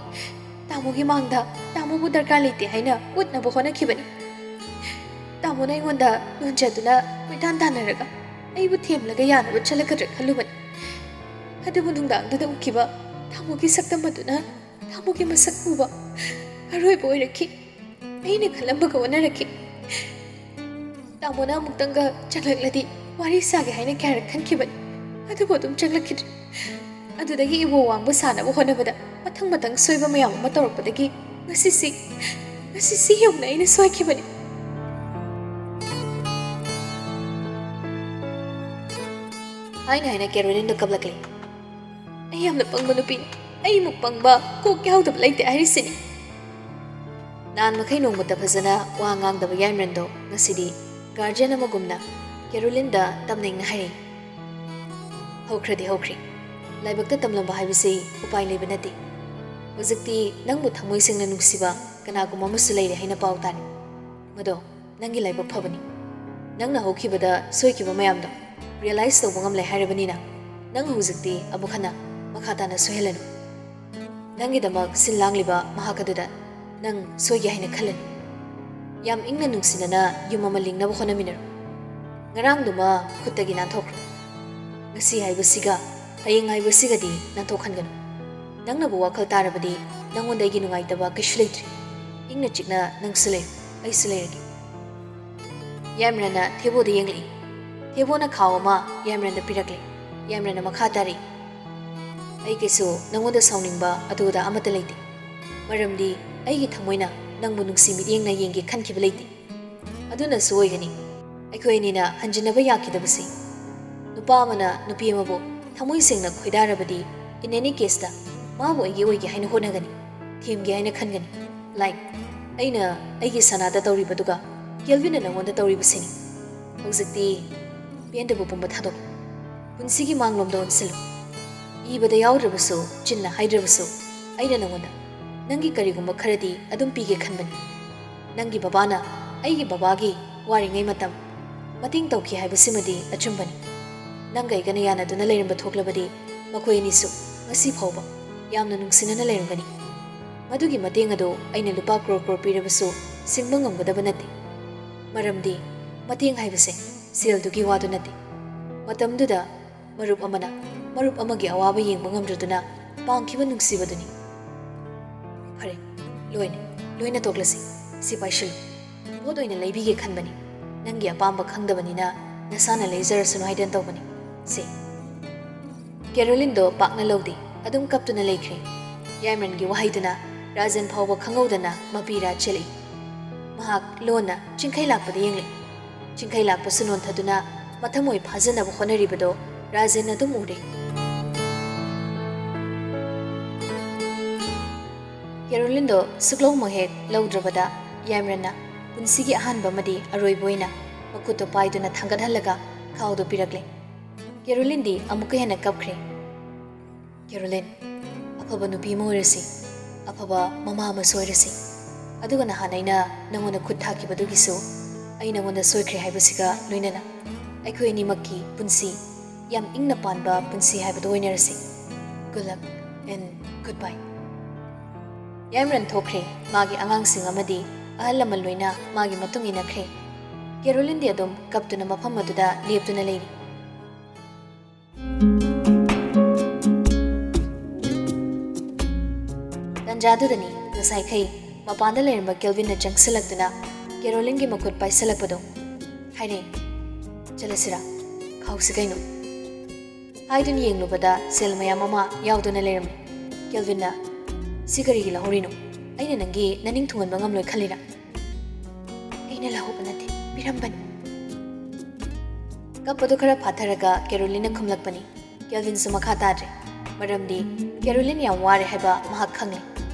ꯇꯥꯃꯣꯒꯤ ꯃꯥꯡꯗ ꯇꯥꯃꯣꯕꯨ ꯗꯔꯀꯥꯔ ꯂꯩꯇꯦ ꯍꯥꯏꯅ ꯎꯠꯅꯕ ꯍꯣꯠꯅꯈꯤꯕꯅꯤ꯫ ꯇꯥꯃꯣꯅ ꯑꯩꯉꯣꯟꯗ ꯅꯣꯟꯖꯗꯨꯅ ꯀꯣꯏꯇꯥꯟ ꯇꯥꯟꯅꯔꯒ ꯑꯩꯕꯨ ꯊꯦꯝꯂꯒ ꯌꯥꯅꯕ ꯆꯠꯂꯛꯀꯗ꯭ꯔꯥ ꯈꯜꯂꯨꯕꯅꯤ꯫ ꯑꯗꯨꯕꯨ ꯅꯨꯡꯗꯥꯡꯗꯨꯗ ꯎꯈꯤꯕ ꯇꯥꯃꯣꯒꯤ ꯁꯛꯇꯝ ꯑꯗꯨꯅ ꯇꯥꯃꯣꯒꯤ ꯃꯁꯛ ꯎꯕ ꯑꯔꯣꯏꯕ ꯑꯣꯏꯔꯛꯈꯤ꯫ ꯑꯩꯅ ꯈꯜꯂꯝꯕꯒ ꯑꯣꯟꯅꯔꯛꯈꯤ꯫ ꯇꯥꯃꯣꯅ ꯑꯃꯨꯛꯇꯪꯒ ꯆꯪꯂꯛꯂꯗꯤ ꯋꯥꯔꯤ ꯁꯥꯒꯦ ꯍꯥꯏꯅ ꯀꯌꯥꯔꯛ ꯈꯟꯈꯤꯕꯅꯤ, ꯑꯗꯨꯕꯨ ꯑꯗꯨꯝ ꯆꯪꯂꯛꯈꯤꯗ꯭ꯔꯦ꯫ ꯑꯗꯨꯗꯒꯤ ꯏꯋꯣ ꯋꯥꯡꯕ ꯁꯥꯅꯕ ꯍꯣꯠꯅꯕꯗ ꯃꯊꯪ ꯃꯊꯪ ꯁꯣꯏꯕ ꯃꯌꯥꯝ ꯑꯃ ꯇꯧꯔꯛꯄꯗꯒꯤ ꯉꯁꯤꯁꯤ, ꯉꯁꯤꯁꯤ ꯌꯧꯅ ꯑꯩꯅ ꯁꯣꯏꯈꯤꯕꯅꯤ꯫ ꯍꯥꯏꯅ ꯍꯥꯏꯅ ꯀꯦꯔꯣꯂꯤꯟꯗꯣ ꯀꯞꯂꯛꯂꯦ꯫ "ꯑꯩ ꯌꯥꯝꯅ ꯄꯪꯕ ꯅꯨꯄꯤꯅꯤ꯫ ꯑꯩꯃꯨꯛ ꯄꯪꯕ, ꯀꯣꯛ ꯌꯥꯎꯗꯕ ꯂꯩꯇꯦ ꯍꯥꯏꯔꯤꯁꯤꯅꯤ꯫" ꯅꯍꯥꯟ ꯃꯈꯩ ꯅꯣꯡꯃꯇ ꯐꯖꯅ ꯋꯥ ꯉꯥꯡꯗꯕ ꯌꯥꯏꯃꯔꯟꯗꯣ ꯉꯁꯤꯗꯤ ꯒꯥꯔꯖꯤꯌꯟ ꯑꯃꯒꯨꯝꯅ ꯀꯦꯔꯣꯂꯤꯟꯗ ꯇꯞꯅ ꯏꯪꯅ ꯍꯥꯏꯔꯛꯏ꯫ "ꯍꯧꯈ꯭ꯔꯗꯤ ꯍꯧꯈ꯭ꯔꯦ꯫ ꯂꯥꯏꯕꯛꯇ ꯇꯝꯂꯝꯕ ꯍꯥꯏꯕꯁꯤ ꯎꯄꯥꯏ ꯂꯩꯕ ꯅꯠꯇꯦ꯫ ꯍꯧꯖꯤꯛꯇꯤ ꯅꯪꯕꯨ ꯊꯃꯣꯏ ꯁꯦꯡꯅ ꯅꯨꯡꯁꯤꯕ ꯀꯅꯥꯒꯨꯝꯕ ꯑꯃꯁꯨ ꯂꯩꯔꯦ ꯍꯥꯏꯅ ꯄꯥꯎ ꯇꯥꯔꯦ꯫ ꯃꯗꯣ ꯅꯪꯒꯤ ꯂꯥꯏꯕꯛ ꯐꯕꯅꯤ꯫ ꯅꯪꯅ ꯍꯧꯈꯤꯕꯗ ꯁꯣꯏꯈꯤꯕ ꯃꯌꯥꯝꯗꯣ ꯔꯤꯌꯦꯂꯥꯏꯁ ꯇꯧꯕ ꯉꯝꯂꯦ ꯍꯥꯏꯔꯕꯅꯤꯅ, ꯅꯪ ꯍꯧꯖꯤꯛꯇꯤ ꯑꯃꯨꯛ ꯍꯟꯅ ꯃꯈꯥ ꯇꯥꯅ ꯁꯣꯏꯍꯜꯂꯅꯨ꯫ ꯅꯪꯒꯤꯗꯃꯛ ꯁꯤꯜ ꯂꯥꯡꯂꯤꯕ ꯃꯍꯥꯛ ꯑꯗꯨꯗ ꯅꯪ ꯁꯣꯏꯒꯦ ꯍꯥꯏꯅ ꯈꯜꯂꯅꯨ꯫ ꯌꯥꯝ ꯏꯪꯅ ꯅꯨꯡꯁꯤꯅꯅ ꯌꯨꯝ ꯑꯃ ꯂꯤꯡꯅꯕ ꯍꯣꯠꯅꯃꯤꯟꯅꯔꯣ꯫ ꯉꯔꯥꯡꯗꯨꯃ ꯈꯨꯠꯇꯒꯤ ꯅꯥꯟꯊꯣꯛꯈ꯭ꯔꯣ꯫ ꯉꯁꯤ ꯍꯥꯏꯕꯁꯤꯒ ꯍꯌꯦꯡ ꯍꯥꯏꯕꯁꯤꯒꯗꯤ ꯅꯥꯟꯊꯣꯛꯍꯟꯒꯅꯨ꯫ ꯅꯪꯅꯕꯨ ꯋꯥꯈꯜ ꯇꯥꯔꯕꯗꯤ ꯅꯪꯉꯣꯟꯗ ꯑꯩꯒꯤ ꯅꯨꯡꯉꯥꯏꯇꯕ ꯀꯩꯁꯨ ꯂꯩꯇ꯭ꯔꯦ꯫ ꯏꯪꯅ ꯆꯤꯛꯅ ꯅꯪꯁꯨ ꯂꯩꯌꯨ, ꯑꯩꯁꯨ ꯂꯩꯔꯒꯦ꯫" ꯌꯥꯏꯃꯔꯟꯅ ꯊꯦꯕꯣꯗ ꯌꯦꯡꯂꯛꯏ꯫ ꯊꯦꯕꯣꯅ ꯈꯥꯎ ꯑꯃ ꯌꯥꯏꯃꯔꯟꯗ ꯄꯤꯔꯛꯂꯦ꯫ ꯌꯥꯏꯃꯔꯟꯅ ꯃꯈꯥ ꯇꯥꯔꯛꯏ, "ꯑꯩ ꯀꯩꯁꯨ ꯅꯪꯉꯣꯟꯗ ꯁꯥꯎꯅꯤꯡꯕ ꯑꯗꯨ ꯑꯗꯥ ꯑꯃꯠꯇ ꯂꯩꯇꯦ꯫ ꯃꯔꯝꯗꯤ ꯑꯩꯒꯤ ꯊꯃꯣꯏꯅ ꯅꯪꯕꯨ ꯅꯨꯡꯁꯤ ꯃꯤꯠꯌꯦꯡꯅ ꯌꯦꯡꯒꯦ ꯈꯟꯈꯤꯕ ꯂꯩꯇꯦ꯫ ꯑꯗꯨꯅꯁꯨ ꯑꯣꯏꯒꯅꯤ ꯑꯩꯈꯣꯏ ꯑꯅꯤꯅ ꯍꯟꯖꯤꯟꯅꯕ ꯌꯥꯈꯤꯗꯕꯁꯤ꯫ ꯅꯨꯄꯥ ꯑꯃꯅ ꯅꯨꯄꯤ ꯑꯃꯕꯨ ꯊꯃꯣꯏ ꯁꯦꯡꯅ ꯈꯣꯏꯗꯥꯔꯕꯗꯤ, in any caseꯇ ꯃꯥꯕꯨ ꯑꯩꯒꯤ ꯑꯣꯏꯒꯦ ꯍꯥꯏꯅ ꯍꯣꯠꯅꯒꯅꯤ, ꯊꯦꯝꯒꯦ ꯍꯥꯏꯅ ꯈꯟꯒꯅꯤ꯫ Like ꯑꯩꯅ ꯑꯩꯒꯤ ꯁꯅꯥꯗ ꯇꯧꯔꯤꯕꯗꯨꯒ ꯀꯦꯜꯚꯤꯟꯅ ꯅꯪꯉꯣꯟꯗ ꯇꯧꯔꯤꯕꯁꯤꯅꯤ꯫ ꯍꯧꯖꯤꯛꯇꯤ ꯄꯦꯟꯗꯕ ꯄꯨꯝꯕ ꯊꯥꯗꯣꯛꯂꯨ꯫ ꯄꯨꯟꯁꯤꯒꯤ ꯃꯥꯡꯂꯣꯝꯗ ꯑꯣꯟꯁꯤꯜꯂꯨ꯫ ꯏꯕꯗ ꯌꯥꯎꯗ꯭ꯔꯕꯁꯨ, ꯆꯤꯟꯅ ꯍꯥꯏꯗ꯭ꯔꯕꯁꯨ, ꯑꯩꯅ ꯅꯪꯉꯣꯟꯗ ꯅꯪꯒꯤ ꯀꯔꯤꯒꯨꯝꯕ ꯈꯔꯗꯤ ꯑꯗꯨꯝ ꯄꯤꯒꯦ ꯈꯟꯕꯅꯤ꯫ ꯅꯪꯒꯤ ꯕꯕꯥꯅ ꯑꯩꯒꯤ ꯕꯕꯥꯒꯤ ꯋꯥꯔꯤꯉꯩ ꯃꯇꯝ ꯃꯇꯦꯡ ꯇꯧꯈꯤ ꯍꯥꯏꯕꯁꯤꯃꯗꯤ ꯑꯆꯨꯝꯕꯅꯤ꯫ ꯅꯪꯒ ꯑꯩꯒꯅ ꯌꯥꯅꯗꯨꯅ ꯂꯩꯔꯝꯕ ꯊꯣꯛꯂꯕꯗꯤ ꯃꯈꯣꯏ ꯑꯅꯤꯁꯨ ꯉꯁꯤ ꯐꯥꯎꯕ ꯌꯥꯝꯅ ꯅꯨꯡꯁꯤꯅꯅ ꯂꯩꯔꯝꯒꯅꯤ꯫ ꯃꯗꯨꯒꯤ ꯃꯇꯦꯡ ꯑꯗꯨ ꯑꯩꯅ ꯂꯨꯄꯥ ꯀ꯭ꯔꯣꯔ ꯀ꯭ꯔꯣꯔ ꯄꯤꯔꯕꯁꯨ ꯁꯤꯡꯕ ꯉꯝꯒꯗꯕ ꯅꯠꯇꯦ꯫ ꯃꯔꯝꯗꯤ ꯃꯇꯦꯡ ꯍꯥꯏꯕꯁꯦ ꯁꯦꯜꯗꯨꯒꯤ ꯋꯥꯗꯨ ꯅꯠꯇꯦ꯫ ꯃꯇꯝꯗꯨꯗ ꯃꯔꯨꯞ ꯑꯃꯅ ꯃꯔꯨꯞ ꯑꯃꯒꯤ ꯑꯋꯥꯕ ꯌꯦꯡꯕ ꯉꯝꯗ꯭ꯔꯗꯨꯅ ꯄꯥꯡꯈꯤꯕ ꯅꯨꯡꯁꯤꯕꯗꯨꯅꯤ꯫ ꯐꯔꯦ, ꯂꯣꯏꯅ, ꯂꯣꯏꯅ ꯇꯣꯛꯂꯁꯤ꯫ ꯁꯤ ꯄꯥꯏꯁꯤꯜꯂꯨ꯫ ꯄꯣꯠ ꯑꯣꯏꯅ ꯂꯩꯕꯤꯒꯦ ꯈꯟꯕꯅꯤ꯫ ꯅꯪꯒꯤ ꯑꯄꯥꯝꯕ ꯈꯪꯗꯕꯅꯤꯅ ꯅꯁꯥꯅ ꯂꯩꯖꯔꯁꯅꯨ ꯍꯥꯏꯗꯅ ꯇꯧꯕꯅꯤ꯫ ꯁꯦ꯫ ꯀꯦꯔꯣꯂꯤꯟꯗꯣ ꯄꯥꯛꯅ ꯂꯧꯗꯦ꯫ ꯑꯗꯨꯝ ꯀꯞꯇꯨꯅ ꯂꯩꯈ꯭ꯔꯦ꯫ ꯌꯥꯏꯃꯔꯟꯒꯤ ꯋꯥꯍꯩꯗꯨꯅ ꯔꯥꯖꯦꯟ ꯐꯥꯎꯕ ꯈꯪꯍꯧꯗꯅ ꯃꯄꯤꯔꯥ ꯆꯦꯜꯂꯛꯏ꯫ ꯃꯍꯥꯛ ꯂꯣꯟꯅ ꯆꯤꯡꯈꯩ ꯂꯥꯛꯄꯗ ꯌꯦꯡꯂꯛꯏ꯫ ꯆꯤꯡꯈꯩ ꯂꯥꯛꯄꯁꯨ ꯅꯣꯟꯊꯗꯨꯅ ꯃꯊꯃꯣꯏ ꯐꯥꯖꯅꯕ ꯍꯣꯠꯅꯔꯤꯕꯗꯣ ꯔꯥꯖꯦꯟ ꯑꯗꯨꯝ ꯎꯔꯦ꯫ ꯀꯦꯔꯣꯂꯤꯟꯗꯣ ꯁꯨꯛꯂꯧꯃꯛ ꯍꯦꯛ ꯂꯧꯗ꯭ꯔꯕꯗ ꯌꯥꯏꯃꯔꯟꯅ ꯄꯨꯟꯁꯤꯒꯤ ꯑꯍꯥꯟꯕ ꯑꯃꯗꯤ ꯑꯔꯣꯏꯕ ꯑꯣꯏꯅ ꯃꯈꯨꯠꯇꯣ ꯄꯥꯏꯗꯨꯅ ꯊꯥꯡꯒꯠꯍꯜꯂꯒ ꯈꯥꯎꯗꯣ ꯄꯤꯔꯛꯂꯦ꯫ ꯀꯦꯔꯣꯂꯤꯟꯗꯤ ꯑꯃꯨꯛꯀ ꯍꯦꯟꯅ ꯀꯞꯈ꯭ꯔꯦ꯫ "ꯀꯦꯔꯣꯂꯤꯟ, ꯑꯐꯕ ꯅꯨꯄꯤ ꯑꯃ ꯑꯣꯏꯔꯁꯤ, ꯑꯐꯕ ꯃꯃꯥ ꯑꯃꯁꯨ ꯑꯣꯏꯔꯁꯤ꯫ ꯑꯗꯨꯒ ꯅꯍꯥꯟ ꯑꯩꯅ ꯅꯪꯉꯣꯟꯗ ꯈꯨꯠ ꯊꯥꯈꯤꯕꯗꯨꯒꯤꯁꯨ ꯑꯩ ꯅꯪꯉꯣꯟꯗ ꯁꯣꯏꯈ꯭ꯔꯦ ꯍꯥꯏꯕꯁꯤꯒ ꯂꯣꯏꯅꯅ ꯑꯩꯈꯣꯏ ꯑꯅꯤꯃꯛꯀꯤ ꯄꯨꯟꯁꯤ ꯌꯥꯝ ꯏꯪꯅ ꯄꯥꯟꯕ ꯄꯨꯟꯁꯤ ꯍꯥꯏꯕꯗꯨ ꯑꯣꯏꯅꯔꯁꯤ꯫ Good luck and goodbye." ꯌꯥꯏꯃꯔꯟ ꯊꯣꯛꯈ꯭ꯔꯦ꯫ ꯃꯥꯒꯤ ꯑꯉꯥꯡꯁꯤꯡ ꯑꯃꯗꯤ ꯑꯍꯜ ꯂꯃꯟ ꯂꯣꯏꯅ ꯃꯥꯒꯤ ꯃꯇꯨꯡ ꯏꯟꯅꯈ꯭ꯔꯦ꯫ ꯀꯦꯔꯣꯂꯤꯟꯗꯤ ꯑꯗꯨꯝ ꯀꯞꯇꯨꯅ ꯃꯐꯝ ꯑꯗꯨꯗ ꯂꯦꯞꯇꯨꯅ ꯂꯩꯔꯤ꯫ ꯇꯟꯖꯥꯗꯨꯗꯅꯤ ꯉꯁꯥꯏꯈꯩ ꯃꯄꯥꯟꯗ ꯂꯩꯔꯝꯕ ꯀꯦꯜꯚꯤꯟꯅ ꯆꯪꯁꯤꯜꯂꯛꯇꯨꯅ ꯀꯦꯔꯣꯂꯤꯟꯒꯤ ꯃꯈꯨꯠ ꯄꯥꯏꯁꯤꯜꯂꯛꯄꯗꯣ꯫ ꯍꯥꯏꯔꯦ, "ꯆꯠꯂꯁꯤꯔꯥ? ꯈꯥꯎꯁꯤ ꯀꯩꯅꯣ?" ꯍꯥꯏꯗꯨꯅ ꯌꯦꯡꯂꯨꯕꯗ ꯁꯦꯜ ꯃꯌꯥꯝ ꯑꯃ ꯌꯥꯎꯗꯨꯅ ꯂꯩꯔꯝꯃꯤ꯫ ꯀꯦꯜꯚꯤꯟꯅ, "ꯁꯤ ꯀꯔꯤꯒꯤ ꯂꯧꯍꯧꯔꯤꯅꯣ? ꯑꯩꯅ ꯅꯪꯒꯤ ꯅꯅꯤꯡ ꯊꯨꯡꯍꯟꯕ ꯉꯝꯂꯣꯏ ꯈꯜꯂꯤꯔꯥ?" "ꯑꯩꯅ ꯂꯧꯍꯧꯕ ꯅꯠꯇꯦ, ꯄꯤꯔꯝꯕꯅꯤ꯫" ꯀꯞꯄꯗꯨ ꯈꯔ ꯐꯥꯊꯔꯒ ꯀꯦꯔꯣꯂꯤꯟꯅ ꯈꯨꯝꯂꯛꯄꯅꯤ꯫ ꯀꯦꯜꯚꯤꯟꯁꯨ ꯃꯈꯥ ꯇꯥꯗ꯭ꯔꯦ꯫ ꯃꯔꯝꯗꯤ ꯀꯦꯔꯣꯂꯤꯟ ꯌꯥꯝ ꯋꯥꯔꯦ ꯍꯥꯏꯕ ꯃꯍꯥꯛ ꯈꯪꯂꯦ꯫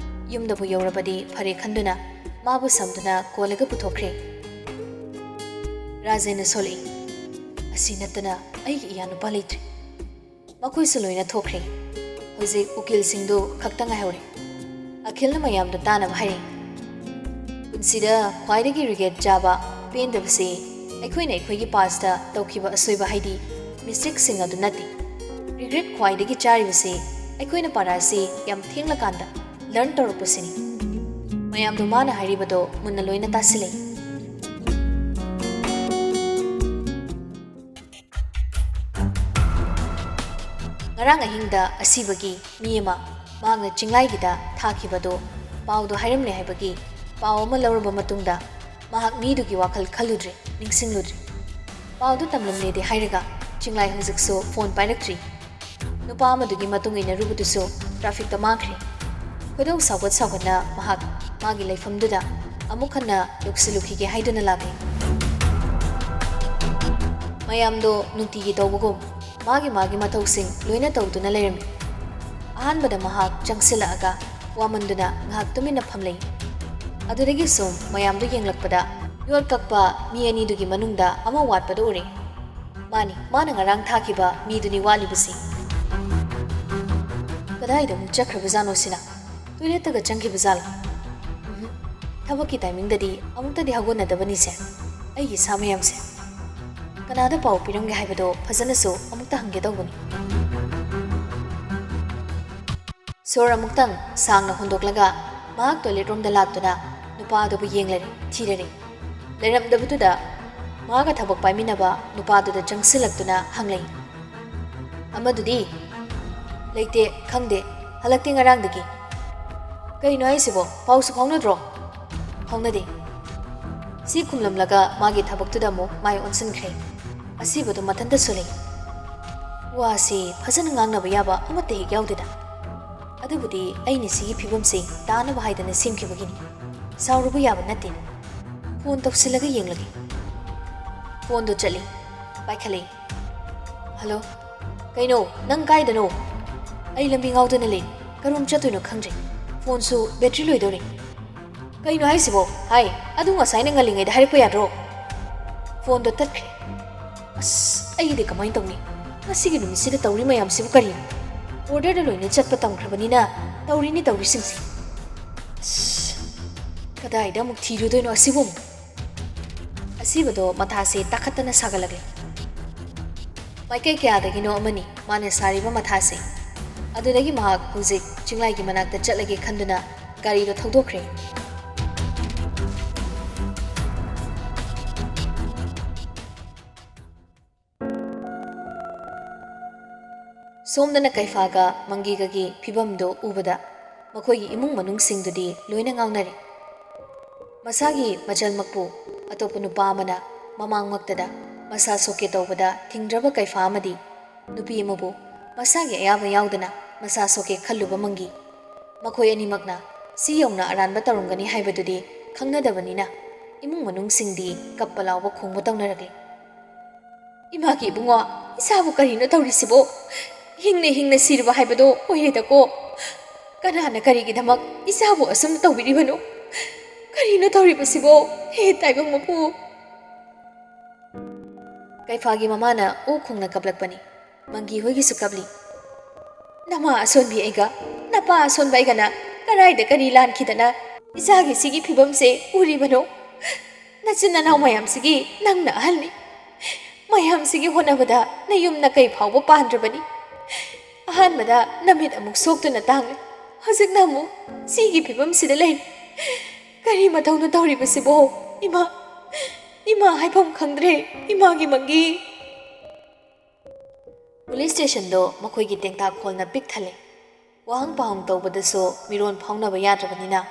ꯌꯨꯝꯗꯕꯨ ꯌꯧꯔꯕꯗꯤ ꯐꯔꯦ ꯈꯟꯗꯨꯅ ꯃꯥꯕꯨ ꯁꯝꯗꯨꯅ ꯀꯣꯜꯂꯒ ꯄꯨꯊꯣꯛꯈ꯭ꯔꯦ꯫ ꯔꯥꯖꯦꯟꯅ ꯁꯣꯜꯂꯛꯏ, "ꯑꯁꯤ ꯅꯠꯇꯅ ꯑꯩꯒꯤ ꯏꯌꯥ ꯅꯨꯄꯥ ꯂꯩꯇ꯭ꯔꯦ꯫" ꯃꯈꯣꯏꯁꯨ ꯂꯣꯏꯅ ꯊꯣꯛꯈ꯭ꯔꯦ꯫ ꯍꯧꯖꯤꯛ ꯎꯀꯤꯜꯁꯤꯡꯗꯨ ꯈꯛꯇ ꯉꯥꯏꯍꯧꯔꯦ꯫ ꯑꯈꯤꯜꯅ ꯃꯌꯥꯝꯗ ꯇꯥꯅꯕ ꯍꯥꯏꯔꯛꯏ, "ꯄꯨꯟꯁꯤꯗ ꯈ꯭ꯋꯥꯏꯗꯒꯤ ꯔꯤꯒ꯭ꯔꯦꯠ ꯆꯥꯕ, ꯄꯦꯟꯗꯕꯁꯤ ꯑꯩꯈꯣꯏꯅ ꯑꯩꯈꯣꯏꯒꯤ ꯄꯥꯁꯇ ꯇꯧꯈꯤꯕ ꯑꯁꯣꯏꯕ, ꯍꯥꯏꯗꯤ ꯃꯤꯁꯇꯦꯛꯁꯤꯡ ꯑꯗꯨ ꯅꯠꯇꯦ꯫ ꯔꯤꯒ꯭ꯔꯦꯠ ꯈ꯭ꯋꯥꯏꯗꯒꯤ ꯆꯥꯔꯤꯕꯁꯤ ꯑꯩꯈꯣꯏꯅ ꯄꯔꯥꯁꯤ ꯌꯥꯝ ꯊꯦꯡꯂꯀꯥꯟꯗ ꯂꯔꯟ ꯇꯧꯔꯛꯄꯁꯤꯅꯤ꯫" ꯃꯌꯥꯝꯗꯣ ꯃꯥꯅ ꯍꯥꯏꯔꯤꯕꯗꯣ ꯃꯨꯟꯅ ꯂꯣꯏꯅ ꯇꯥꯁꯤꯜꯂꯤ꯫ ꯉꯔꯥꯡ ꯑꯍꯤꯡꯗ ꯑꯁꯤꯕꯒꯤ ꯃꯤ ꯑꯃ ꯃꯍꯥꯛꯅ ꯆꯤꯡꯂꯥꯏꯒꯤꯗ ꯊꯥꯈꯤꯕꯗꯨ ꯄꯥꯎꯗꯨ ꯍꯥꯏꯔꯝꯂꯦ ꯍꯥꯏꯕꯒꯤ ꯄꯥꯎ ꯑꯃ ꯂꯧꯔꯕ ꯃꯇꯨꯡꯗ ꯃꯍꯥꯛ ꯃꯤꯗꯨꯒꯤ ꯋꯥꯈꯜ ꯈꯜꯂꯨꯗ꯭ꯔꯦ, ꯅꯤꯡꯁꯤꯡꯂꯨꯗ꯭ꯔꯦ꯫ ꯄꯥꯎꯗꯨ ꯇꯝꯂꯝꯂꯦꯗꯤ ꯍꯥꯏꯔꯒ ꯆꯤꯡꯂꯥꯏ ꯍꯧꯖꯤꯛꯁꯨ ꯐꯣꯟ ꯄꯥꯏꯔꯛꯇ꯭ꯔꯤ꯫ ꯅꯨꯄꯥ ꯑꯃꯗꯨꯒꯤ ꯃꯇꯨꯡ ꯏꯟꯅꯔꯨꯕꯗꯨꯁꯨ ꯇ꯭ꯔꯥꯐꯤꯛꯇ ꯃꯥꯡꯈ꯭ꯔꯦ꯫ ꯈꯣꯏꯗꯧ ꯁꯥꯎꯒꯠ ꯁꯥꯎꯒꯠꯅ ꯃꯍꯥꯛ ꯃꯥꯒꯤ ꯂꯩꯐꯝꯗꯨꯗ ꯑꯃꯨꯛ ꯍꯟꯅ ꯌꯧꯁꯤꯜꯂꯨꯈꯤꯒꯦ ꯍꯥꯏꯗꯨꯅ ꯂꯥꯛꯂꯦ꯫ ꯃꯌꯥꯝꯗꯣ ꯅꯨꯡꯇꯤꯒꯤ ꯇꯧꯕꯒꯨꯝ ꯃꯥꯒꯤ ꯃꯥꯒꯤ ꯃꯊꯧꯁꯤꯡ ꯂꯣꯏꯅ ꯇꯧꯗꯨꯅ ꯂꯩꯔꯝꯃꯤ꯫ ꯑꯍꯥꯟꯕꯗ ꯃꯍꯥꯛ ꯆꯪꯁꯤꯜꯂꯛꯑꯒ ꯋꯥꯃꯟꯗꯨꯅ ꯉꯥꯏꯍꯥꯛ ꯇꯨꯃꯤꯟꯅ ꯐꯝꯂꯩ꯫ ꯑꯗꯨꯗꯒꯤ ꯁꯨꯝ ꯃꯌꯥꯝꯗꯨ ꯌꯦꯡꯂꯛꯄꯗ ꯌꯣꯠ ꯀꯛꯄ ꯃꯤ ꯑꯅꯤꯗꯨꯒꯤ ꯃꯅꯨꯡꯗ ꯑꯃ ꯋꯥꯠꯄꯗꯨ ꯎꯔꯦ꯫ ꯃꯥꯅꯤ, ꯃꯥꯅ ꯉꯔꯥꯡ ꯊꯥꯈꯤꯕ ꯃꯤꯗꯨꯅꯤ ꯋꯥꯠꯂꯤꯕꯁꯤ꯫ ꯀꯗꯥꯏꯗ ꯑꯃꯨꯛ ꯆꯠꯈ꯭ꯔꯕꯖꯥꯠꯅꯣ ꯁꯤꯅ? ꯇꯣꯏꯂꯦꯠꯇꯒ ꯆꯪꯈꯤꯕꯖꯥꯠꯂꯣ? ꯎꯝꯍꯨꯝ, ꯊꯕꯛꯀꯤ ꯇꯥꯏꯃꯤꯡꯗꯗꯤ ꯑꯃꯨꯛꯇꯗꯤ ꯍꯧꯒꯠꯅꯗꯕꯅꯤꯁꯦ, ꯑꯩꯒꯤ ꯁꯥ ꯃꯌꯥꯝꯁꯦ꯫ ꯀꯅꯥꯗ ꯄꯥꯎ ꯄꯤꯔꯝꯒꯦ ꯍꯥꯏꯕꯗꯣ ꯐꯖꯅꯁꯨ ꯑꯃꯨꯛꯇ ꯍꯪꯒꯦ ꯇꯧꯕꯅꯤ꯫ ꯁꯣꯔ ꯑꯃꯨꯛꯇꯪ ꯁꯥꯡꯅ ꯍꯣꯟꯗꯣꯛꯂꯒ ꯃꯍꯥꯛ ꯇꯣꯏꯂꯦꯠ ꯔꯣꯝꯗ ꯂꯥꯛꯇꯨꯅ ꯅꯨꯄꯥ ꯑꯗꯨꯕꯨ ꯌꯦꯡꯂꯔꯦ, ꯊꯤꯔꯔꯦ꯫ ꯂꯩꯔꯝꯗꯕꯗꯨꯗ ꯃꯍꯥꯛꯀ ꯊꯕꯛ ꯄꯥꯏꯃꯤꯟꯅꯕ ꯅꯨꯄꯥꯗꯨꯗ ꯆꯪꯁꯤꯜꯂꯛꯇꯨꯅ ꯍꯪꯂꯛꯏ꯫ ꯑꯃꯗꯨꯗꯤ, "ꯂꯩꯇꯦ, ꯈꯪꯗꯦ, ꯍꯜꯂꯛꯇꯦ ꯉꯔꯥꯡꯗꯒꯤ"꯫ "ꯀꯩꯅꯣ ꯍꯥꯏꯁꯤꯕꯣ? ꯄꯥꯎꯁꯨ ꯐꯥꯎꯅꯗ꯭ꯔꯣ?" "ꯐꯥꯎꯅꯗꯦ"꯫ ꯁꯤ ꯈꯨꯝꯂꯝꯂꯒ ꯃꯥꯒꯤ ꯊꯕꯛꯇꯨꯗ ꯑꯃꯨꯛ ꯃꯥꯏ ꯑꯣꯟꯁꯤꯟꯈ꯭ꯔꯦ꯫ ꯑꯁꯤꯕꯗꯨ ꯃꯊꯟꯇꯁꯨ ꯂꯩ꯫ ꯋꯥꯁꯤ ꯐꯖꯅ ꯉꯥꯡꯅꯕ ꯌꯥꯕ ꯑꯃꯠꯇ ꯍꯦꯛ ꯌꯥꯎꯗꯦꯗ꯫ ꯑꯗꯨꯕꯨꯗꯤ ꯑꯩꯅ ꯁꯤꯒꯤ ꯐꯤꯕꯝꯁꯤ ꯇꯥꯅꯕ ꯍꯥꯏꯗꯅ ꯁꯦꯝꯈꯤꯕꯒꯤꯅꯤ꯫ ꯁꯥꯎꯔꯨꯕ ꯌꯥꯕ ꯅꯠꯇꯦ꯫ ꯐꯣꯟ ꯇꯧꯁꯤꯜꯂꯒ ꯌꯦꯡꯂꯒꯦ꯫ ꯐꯣꯟꯗꯣ ꯆꯠꯂꯤ꯫ ꯄꯥꯏꯈꯠꯂꯛꯏ꯫ "ꯍꯜꯂꯣ? ꯀꯩꯅꯣ, ꯅꯪ ꯀꯥꯏꯗꯅꯣ?" "ꯑꯩ ꯂꯝꯕꯤ ꯉꯥꯎꯗꯅ ꯂꯩ꯫ ꯀꯔꯣꯝ ꯆꯠꯇꯣꯏꯅꯣ ꯈꯪꯗ꯭ꯔꯦ꯫ ꯐꯣꯟꯁꯨ ꯕꯦꯇ꯭ꯔꯤ ꯂꯣꯏꯗꯧꯔꯦ"꯫ "ꯀꯩꯅꯣ ꯍꯥꯏꯁꯤꯕꯣ? ꯍꯥꯏ, ꯑꯗꯨ ꯉꯁꯥꯏꯅ ꯉꯜꯂꯤꯉꯩꯗ ꯍꯥꯏꯔꯛꯄ ꯌꯥꯗ꯭ꯔꯣ?" ꯐꯣꯟꯗꯣ ꯇꯠꯈ꯭ꯔꯦ꯫ ꯑꯁ, ꯑꯩꯗꯤ ꯀꯃꯥꯏꯅ ꯇꯧꯅꯤ? ꯉꯁꯤꯒꯤ ꯅꯨꯃꯤꯠꯁꯤꯗ ꯇꯧꯔꯤ ꯃꯌꯥꯝꯁꯤꯕꯨ ꯀꯔꯤꯅꯣ? ꯑꯣꯔꯗꯔꯗ ꯂꯣꯏꯅ ꯆꯠꯄ ꯇꯝꯈ꯭ꯔꯕꯅꯤꯅ ꯇꯧꯔꯤꯅꯤ ꯇꯧꯔꯤꯁꯤꯡꯁꯦ꯫ ꯑꯁ, ꯀꯗꯥꯏꯗ ꯑꯃꯨꯛ ꯊꯤꯔꯨꯗꯣꯏꯅꯣ ꯑꯁꯤꯕꯨ ꯑꯃꯨꯛ? ꯑꯁꯤꯕꯗꯣ ꯃꯊꯥꯁꯦ ꯇꯥꯈꯠꯇꯅ ꯁꯥꯒꯠꯂꯛꯂꯦ꯫ ꯃꯥꯏꯀꯩ ꯀꯌꯥꯗꯒꯤꯅꯣ ꯑꯃꯅꯤ ꯃꯥꯅ ꯁꯥꯔꯤꯕ ꯃꯊꯥꯁꯦ꯫ ꯑꯗꯨꯗꯒꯤ ꯃꯍꯥꯛ ꯍꯧꯖꯤꯛ ꯆꯤꯡꯂꯥꯏꯒꯤ ꯃꯅꯥꯛꯇ ꯆꯠꯂꯒꯦ ꯈꯟꯗꯨꯅ ꯒꯥꯔꯤꯗꯣ ꯊꯧꯗꯣꯛꯈ꯭ꯔꯦ꯫ ꯁꯣꯝꯗꯅ ꯀꯩꯐꯥꯒ ꯃꯪꯒꯤꯒꯒꯤ ꯐꯤꯕꯝꯗꯨ ꯎꯕꯗ ꯃꯈꯣꯏꯒꯤ ꯏꯃꯨꯡ ꯃꯅꯨꯡꯁꯤꯡꯗꯨꯗꯤ ꯂꯣꯏꯅ ꯉꯥꯎꯅꯔꯦ꯫ ꯃꯁꯥꯒꯤ ꯃꯆꯜꯃꯛꯄꯨ ꯑꯇꯣꯞꯄ ꯅꯨꯄꯥ ꯑꯃꯅ ꯃꯃꯥꯡꯃꯛꯇꯗ ꯃꯁꯥ ꯁꯣꯛꯀꯦ ꯇꯧꯕꯗ ꯊꯤꯡꯗ꯭ꯔꯕ ꯀꯩꯐꯥ ꯑꯃꯗꯤ ꯅꯨꯄꯤ ꯑꯃꯕꯨ ꯃꯁꯥꯒꯤ ꯑꯌꯥꯕ ꯌꯥꯎꯗꯅ ꯃꯁꯥ ꯁꯣꯛꯀꯦ ꯈꯜꯂꯨꯕ ꯃꯪꯒꯤ꯫ ꯃꯈꯣꯏ ꯑꯅꯤꯃꯛꯅ ꯁꯤ ꯌꯧꯅ ꯑꯔꯥꯟꯕ ꯇꯧꯔꯝꯒꯅꯤ ꯍꯥꯏꯕꯗꯨꯗꯤ ꯈꯪꯅꯗꯕꯅꯤꯅ ꯏꯃꯨꯡ ꯃꯅꯨꯡꯁꯤꯡꯗꯤ ꯀꯞꯄ ꯂꯥꯎꯕ ꯈꯣꯡꯕ ꯇꯧꯅꯔꯛꯂꯤ꯫ "ꯏꯃꯥꯒꯤ ꯏꯕꯨꯡꯉꯣ, ꯏꯆꯥꯕꯨ ꯀꯔꯤꯅꯣ ꯇꯧꯔꯤꯁꯤꯕꯣ? ꯍꯤꯡꯅ ꯍꯤꯡꯅ ꯁꯤꯔꯕ ꯍꯥꯏꯕꯗꯣ ꯑꯣꯏꯔꯦꯗꯀꯣ꯫ ꯀꯅꯥꯅ ꯀꯔꯤꯒꯤꯗꯃꯛ ꯏꯆꯥꯕꯨ ꯑꯁꯨꯝ ꯇꯧꯕꯤꯔꯤꯕꯅꯣ? ꯀꯔꯤꯅꯣ ꯇꯧꯔꯤꯕꯁꯤꯕꯣ? ꯍꯦ ꯇꯥꯏꯕꯪ ꯃꯄꯨ!" ꯀꯩꯐꯥꯒꯤ ꯃꯃꯥꯅ ꯑꯣꯛ ꯈꯣꯡꯅ ꯀꯞꯂꯛꯄꯅꯤ꯫ ꯃꯪꯒꯤ ꯍꯣꯏꯒꯤꯁꯨ ꯀꯞꯂꯤ꯫ "ꯅꯃꯥ ꯑꯁꯣꯟꯕꯤ ꯑꯩꯒ ꯅꯄꯥ ꯑꯁꯣꯟꯕ ꯑꯩꯒꯅ ꯀꯔꯥꯏꯗ ꯀꯔꯤ ꯂꯥꯟꯈꯤꯗꯅ ꯏꯆꯥꯒꯤ ꯁꯤꯒꯤ ꯐꯤꯕꯝꯁꯦ ꯎꯔꯤꯕꯅꯣ? ꯅꯆꯤꯟ ꯅꯅꯥꯎ ꯃꯌꯥꯝꯁꯤꯒꯤ ꯅꯪꯅ ꯑꯍꯜꯅꯤ꯫ ꯃꯌꯥꯝꯁꯤꯒꯤ ꯍꯣꯠꯅꯕꯗ ꯅꯌꯨꯝ ꯅꯀꯩ ꯐꯥꯎꯕ ꯄꯥꯟꯗ꯭ꯔꯕꯅꯤ꯫ ꯑꯍꯥꯟꯕꯗ ꯅꯃꯤꯠ ꯑꯃꯨꯛ ꯁꯣꯛꯇꯨꯅ ꯇꯥꯡꯂꯦ, ꯍꯧꯖꯤꯛꯅ ꯑꯃꯨꯛ ꯁꯤꯒꯤ ꯐꯤꯕꯝꯁꯤꯗ ꯂꯩꯔꯦ꯫ ꯀꯔꯤ ꯃꯊꯧꯅꯣ ꯇꯧꯔꯤꯕꯁꯤꯕꯣ? ꯏꯃꯥ, ꯏꯃꯥ ꯍꯥꯏꯐꯝ ꯈꯪꯗ꯭ꯔꯦ, ꯏꯃꯥꯒꯤ ꯃꯪꯒꯤ!" ꯄꯨꯂꯤꯁ ꯁ꯭ꯇꯦꯁꯟꯗꯣ ꯃꯈꯣꯏꯒꯤ ꯇꯦꯡꯇꯥꯛꯈꯣꯜꯅ ꯄꯤꯛ ꯊꯜꯂꯦ꯫ ꯋꯥꯍꯪ ꯄꯥꯎꯍꯪ ꯇꯧꯕꯗꯁꯨ ꯃꯤꯔꯣꯟ ꯐꯥꯎꯅꯕ ꯌꯥꯗ꯭ꯔꯕꯅꯤꯅ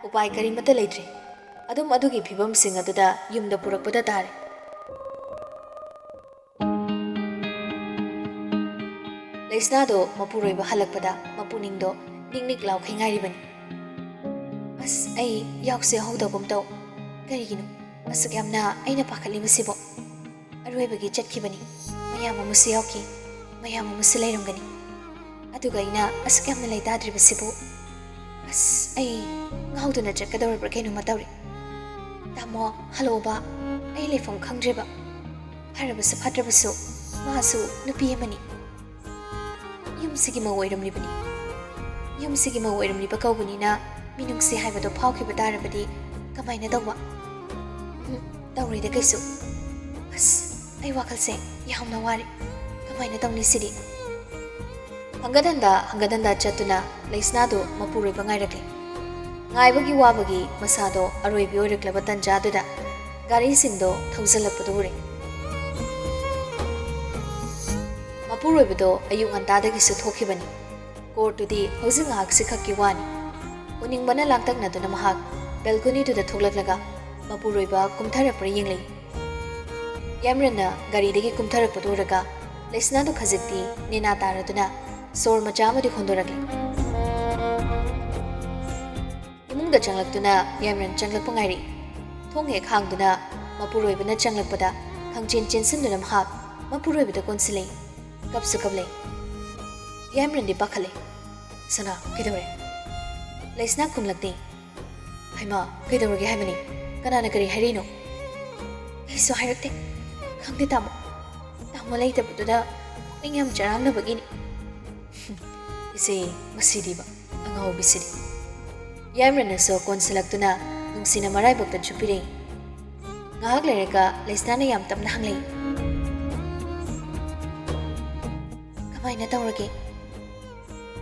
ꯎꯄꯥꯏ ꯀꯔꯤꯃꯠꯇ ꯂꯩꯇ꯭ꯔꯦ꯫ ꯑꯗꯨꯝ ꯑꯗꯨꯒꯤ ꯐꯤꯕꯝꯁꯤꯡ ꯑꯗꯨꯗ ꯌꯨꯝꯗ ꯄꯨꯔꯛꯄꯗ ꯇꯥꯔꯦ꯫ ꯂꯩꯁꯅꯥꯗꯣ ꯃꯄꯨꯔꯣꯏꯕ ꯍꯜꯂꯛꯄꯗ ꯃꯄꯨꯅꯤꯡꯗꯣ ꯅꯤꯛ ꯅꯤꯛ ꯂꯥꯎꯈꯩ ꯉꯥꯏꯔꯤꯕꯅꯤ꯫ "ꯑꯁ, ꯑꯩ ꯌꯥꯎꯁꯨ ꯌꯥꯎꯍꯧꯗꯒꯨꯝ ꯇꯧ꯫ ꯀꯔꯤꯒꯤꯅꯣ ꯑꯁꯨꯛ ꯌꯥꯝꯅ ꯑꯩꯅ ꯄꯥꯈꯠꯂꯤꯕꯁꯤꯕꯣ? ꯑꯔꯣꯏꯕꯒꯤ ꯆꯠꯈꯤꯕꯅꯤ꯫ ꯃꯌꯥꯝ ꯑꯃꯁꯨ ꯌꯥꯎꯈꯤ, ꯃꯌꯥꯝ ꯑꯃꯁꯨ ꯂꯩꯔꯝꯒꯅꯤ꯫ ꯑꯗꯨꯒ ꯑꯩꯅ ꯑꯁꯨꯛ ꯌꯥꯝꯅ ꯂꯩꯇꯥꯗ꯭ꯔꯤꯕꯁꯤꯕꯨ? ꯑꯁ, ꯑꯩ ꯉꯥꯎꯗꯨꯅ ꯆꯠꯀꯗꯧꯔꯕ꯭ꯔꯥ ꯀꯩꯅꯣꯝꯃ ꯇꯧꯔꯦ꯫ ꯇꯥꯃꯣ, ꯍꯜꯂꯣꯕ, ꯑꯩ ꯂꯩꯐꯝ ꯈꯪꯗ꯭ꯔꯦꯕ꯫ ꯐꯔꯕꯁꯨ ꯐꯠꯇ꯭ꯔꯕꯁꯨ ꯃꯥꯁꯨ ꯅꯨꯄꯤ ꯑꯃꯅꯤ꯫ ꯌꯨꯝꯁꯤꯒꯤ ꯃꯧ ꯑꯣꯏꯔꯝꯂꯤꯕꯅꯤ꯫ ꯌꯨꯝꯁꯤꯒꯤ ꯃꯧ ꯑꯣꯏꯔꯝꯂꯤꯕ ꯀꯧꯕꯅꯤꯅ ꯃꯤꯅꯨꯡꯁꯤ ꯍꯥꯏꯕꯗꯣ ꯐꯥꯎꯈꯤꯕ ꯇꯥꯔꯕꯗꯤ ꯀꯃꯥꯏꯅ ꯇꯧꯕ? ꯎꯝ, ꯇꯧꯔꯣꯏꯗ ꯀꯩꯁꯨ꯫ ꯑꯁ, ꯑꯩ ꯋꯥꯈꯜꯁꯦ ꯌꯥꯝꯅ ꯋꯥꯔꯦ꯫ ꯀꯃꯥꯏꯅ ꯇꯧꯅꯤ ꯁꯤꯗꯤ?" ꯍꯪꯒꯠ ꯍꯟꯗ, ꯍꯪꯒꯠ ꯍꯟꯗ ꯆꯠꯇꯨꯅ ꯂꯩꯁꯅꯥꯗꯨ ꯃꯄꯨꯔꯣꯏꯕ ꯉꯥꯏꯔꯛꯂꯤ꯫ ꯉꯥꯏꯕꯒꯤ ꯋꯥꯕꯒꯤ ꯃꯁꯥꯗꯣ ꯑꯔꯣꯏꯕꯤ ꯑꯣꯏꯔꯛꯂꯕ ꯇꯟꯖꯥꯗꯨꯗ ꯒꯥꯔꯤꯁꯤꯡꯗꯣ ꯊꯧꯖꯤꯜꯂꯛꯄꯗꯨ ꯎꯔꯦ꯫ ꯃꯄꯨꯔꯣꯏꯕꯗꯣ ꯑꯌꯨꯛ ꯉꯟꯇꯥꯗꯒꯤꯁꯨ ꯊꯣꯛꯈꯤꯕꯅꯤ꯫ ꯀꯣꯔꯠꯇꯨꯗꯤ ꯍꯧꯖꯤꯛ ꯉꯥꯏꯍꯥꯛꯁꯤ ꯈꯛꯀꯤ ꯋꯥꯅꯤ꯫ ꯎꯅꯤꯡꯕꯅ ꯂꯥꯡꯇꯛꯅꯗꯨꯅ ꯃꯍꯥꯛ ꯕꯦꯜꯀꯣꯅꯤꯗꯨꯗ ꯊꯣꯛꯂꯛꯂꯒ ꯃꯄꯨꯔꯣꯏꯕ ꯀꯨꯝꯊꯔꯛꯄ꯭ꯔꯥ ꯌꯦꯡꯂꯛꯏ꯫ ꯌꯥꯏꯃꯔꯟꯅ ꯒꯥꯔꯤꯗꯒꯤ ꯀꯨꯝꯊꯔꯛꯄꯗꯨ ꯎꯔꯒ ꯂꯩꯁꯅꯥꯗꯨ ꯈꯖꯤꯛꯇꯤ ꯅꯦꯅꯥ ꯇꯥꯔꯗꯨꯅ ꯁꯣꯔ ꯃꯆꯥ ꯑꯃꯗꯤ ꯍꯣꯟꯗꯣꯔꯛꯂꯦ꯫ ꯏꯃꯨꯡꯗ ꯆꯪꯂꯛꯇꯨꯅ ꯌꯥꯏꯃꯔꯟ ꯆꯪꯂꯛꯄ ꯉꯥꯏꯔꯤ꯫ ꯊꯣꯡ ꯍꯦꯛ ꯍꯥꯡꯗꯨꯅ ꯃꯄꯨꯔꯣꯏꯕꯅ ꯆꯪꯂꯛꯄꯗ ꯈꯪꯆꯦꯟ ꯆꯦꯟꯁꯤꯟꯗꯨꯅ ꯃꯍꯥꯛ ꯃꯄꯨꯔꯣꯏꯕꯗ ꯀꯣꯟꯁꯤꯜꯂꯦ꯫ ꯀꯞꯁꯨ ꯀꯞꯂꯦ꯫ ꯌꯥꯏꯃꯔꯟꯗꯤ ꯄꯥꯈꯠꯂꯦ꯫ "ꯁꯅꯥ, ꯀꯩꯗꯧꯔꯦ?" ꯂꯩꯁꯅꯥ ꯈꯨꯝꯂꯛꯇꯦ꯫ "ꯍꯩꯃꯥ, ꯀꯩꯗꯧꯔꯒꯦ ꯍꯥꯏꯕꯅꯤ? ꯀꯅꯥꯅ ꯀꯔꯤ ꯍꯥꯏꯔꯤꯅꯣ?" "ꯀꯩꯁꯨ ꯍꯥꯏꯔꯛꯇꯦ꯫ ꯈꯪꯗꯦ ꯇꯥꯃꯣ꯫ ꯇꯥꯃꯣ ꯂꯩꯇꯕꯗꯨꯗ ꯄꯨꯛꯅꯤꯡ ꯌꯥꯝ ꯆꯔꯥꯡꯅꯕꯒꯤꯅꯤ꯫" "ꯏꯆꯦ, ꯃꯁꯤꯗꯤꯕ, ꯑꯉꯥꯎꯕꯤꯁꯤꯗꯤ꯫" ꯌꯥꯏꯃꯔꯟꯅꯁꯨ ꯀꯣꯟꯁꯤꯜꯂꯛꯇꯨꯅ ꯅꯨꯡꯁꯤꯅ ꯃꯔꯥꯏꯕꯛꯇ ꯆꯨꯞꯄꯤꯔꯛꯏ꯫ ꯉꯥꯏꯍꯥꯛ ꯂꯩꯔꯒ ꯂꯩꯁꯅꯥꯅ ꯌꯥꯝ ꯇꯞꯅ ꯍꯪꯂꯛꯏ꯫ "ꯀꯃꯥꯏꯅ ꯇꯧꯔꯒꯦ?"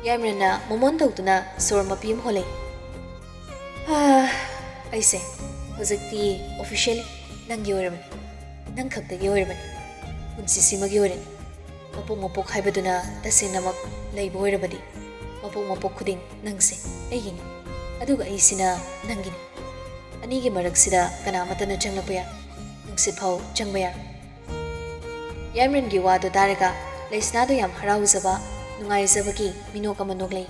ꯌꯥꯏꯃꯔꯟꯅ ꯃꯣꯃꯣꯟ ꯇꯧꯗꯨꯅ ꯁꯣꯔ ꯃꯄꯤ ꯑꯃ ꯍꯣꯜꯂꯛꯏ꯫ "ꯑꯥ, ꯑꯩꯁꯦ ꯍꯧꯖꯤꯛꯇꯤ officially ꯅꯪꯒꯤ ꯑꯣꯏꯔꯕꯅꯤ꯫ ꯅꯪ ꯈꯛꯇꯒꯤ ꯑꯣꯏꯔꯕꯅꯤ꯫ ꯄꯨꯟꯁꯤꯁꯤꯃꯒꯤ ꯑꯣꯏꯔꯅꯤ꯫ ꯃꯄꯣꯛ ꯃꯄꯣꯛ ꯍꯥꯏꯕꯗꯨꯅ ꯇꯁꯦꯡꯅꯃꯛ ꯂꯩꯕ ꯑꯣꯏꯔꯕꯗꯤ, ꯃꯄꯣꯛ ꯃꯄꯣꯛ ꯈꯨꯗꯤꯡ ꯅꯪꯁꯦ ꯑꯩꯒꯤꯅꯤ, ꯑꯗꯨꯒ ꯑꯩꯁꯤꯅ ꯅꯪꯒꯤꯅꯤ꯫ ꯑꯅꯤꯒꯤ ꯃꯔꯛꯁꯤꯗ ꯀꯅꯥꯃꯠꯇꯅ ꯆꯪꯂꯛꯄ ꯌꯥꯏ, ꯅꯨꯡꯁꯤꯠ ꯐꯥꯎ ꯆꯪꯕ ꯌꯥꯏ꯫" ꯌꯥꯏꯃꯔꯟꯒꯤ ꯋꯥꯗꯨ ꯇꯥꯔꯒ ꯂꯩꯁꯅꯥꯗꯨ ꯌꯥꯝ ꯍꯔꯥꯎꯖꯕ, ꯅꯨꯡꯉꯥꯏꯖꯕꯒꯤ ꯃꯤꯅꯣꯛ ꯑꯃ ꯅꯣꯛꯂꯛꯏ꯫